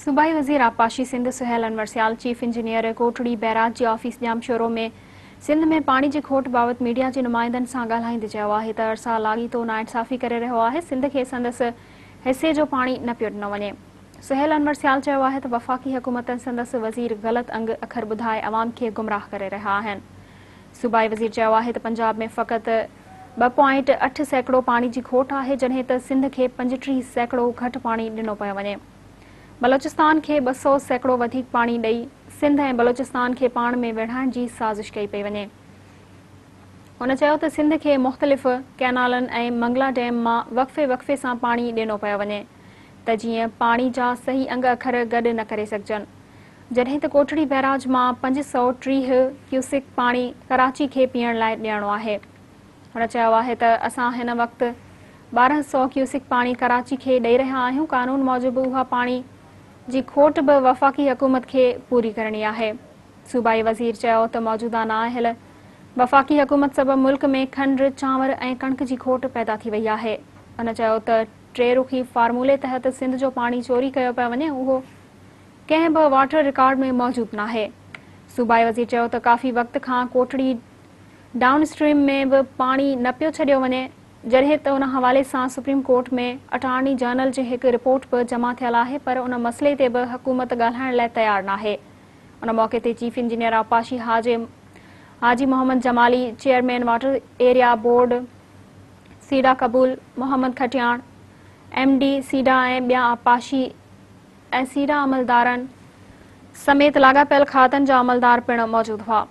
صوبائي وزير آبپاشي Sindh Sohail Anwar Sial chief engineer Kotri barrage جي آفيس ڄامشورو ۾ سنڌ ۾ پاڻي جي کوٽ بابت ميڊيا جي نمائندن سان ڳالهائيندي چيو آهي ته ارسا لاڳيتو ناانصافي ڪري رهيو آهي، سنڌ کي سندس حصي جو پاڻي نه پيو ڏنو وڃي. سهيل انور سيال چيو آهي ته وفاقي حڪومت ۽ سندس وزير غلط انگ اکر ٻڌائي عوام کي گمراهه ڪري رهيا آهن. صوبائي وزير چيو آهي ته پنجاب ۾ فقط 2.8% پاڻي جي کوٽ آهي جڏهن ته سنڌ کي 35% گهٽ پاڻي ڏنو پيو وڃي. بلوچستان کي 200% وڌيڪ پاڻي ڏئي سنڌ ۽ بلوچستان کي پاڻ ۾ ويڙهائڻ جي سازش ڪئي پئي وڃي. هن چيو ته سنڌ کي مختلف ڪئنالن ۽ منگلا ڊيم مان وقفي وقفي سان پاڻي ڏنو پيو وڃي ته جيئن پاڻي جا صحيح انگ اکر گڏ نه ڪري سگهجن. جڏهن ته ڪوٽڙي بئراج مان 530 ڪيوسڪ پاڻي ڪراچي کي پيئڻ لاء ڏيڻو آهي. هن چيو آهي ته اسان هن وقت 1200 ڪيوسڪ پاڻي ڪراچي کي ڏئي رهيا آهيون، قانون موجب اها پاڻي جي کوٽ به وفاقي حڪومت کي پوري ڪرڻي آهي. صوبائي وزير چيو ته موجوده نااهل وفاقي حڪومت سبب ملڪ ۾ کنڊ، چانور ۽ ڪڻڪ جي کوٽ پيدا ٿي وئي آهي. هن چيو ته ٽي رخي فارمولي تحت سنڌ جو پاڻي چوري ڪيو پيو وڃي، اهو ڪنهن به واٽر رڪارڊ ۾ موجود ناهي. صوبائي وزير چيو ته ڪافي وقت کان ڪوٽڙي ڊائون اسٽريم ۾ به پاڻي نه پيو ڇڏيو وڃي، جڏهن ته ان حوالي سان سپريم ڪورٽ ۾ اٽارني جنرل جي هڪ رپورٽ به جمع ٿيل آهي پر ان مسئلي تي به حڪومت ڳالهائڻ لاء تيار ناهي. ان موقعي تي چيف انجنيئر آبپاشي Haji Muhammad Jamali, chairman water area board SIDA Qabool Muhammad Khatian, M D SIDA ۽ ٻيا آبپاشي ۽ سيڊا عملدارن سميت لاڳاپيل کاتن جا عملدار پڻ موجود هئا.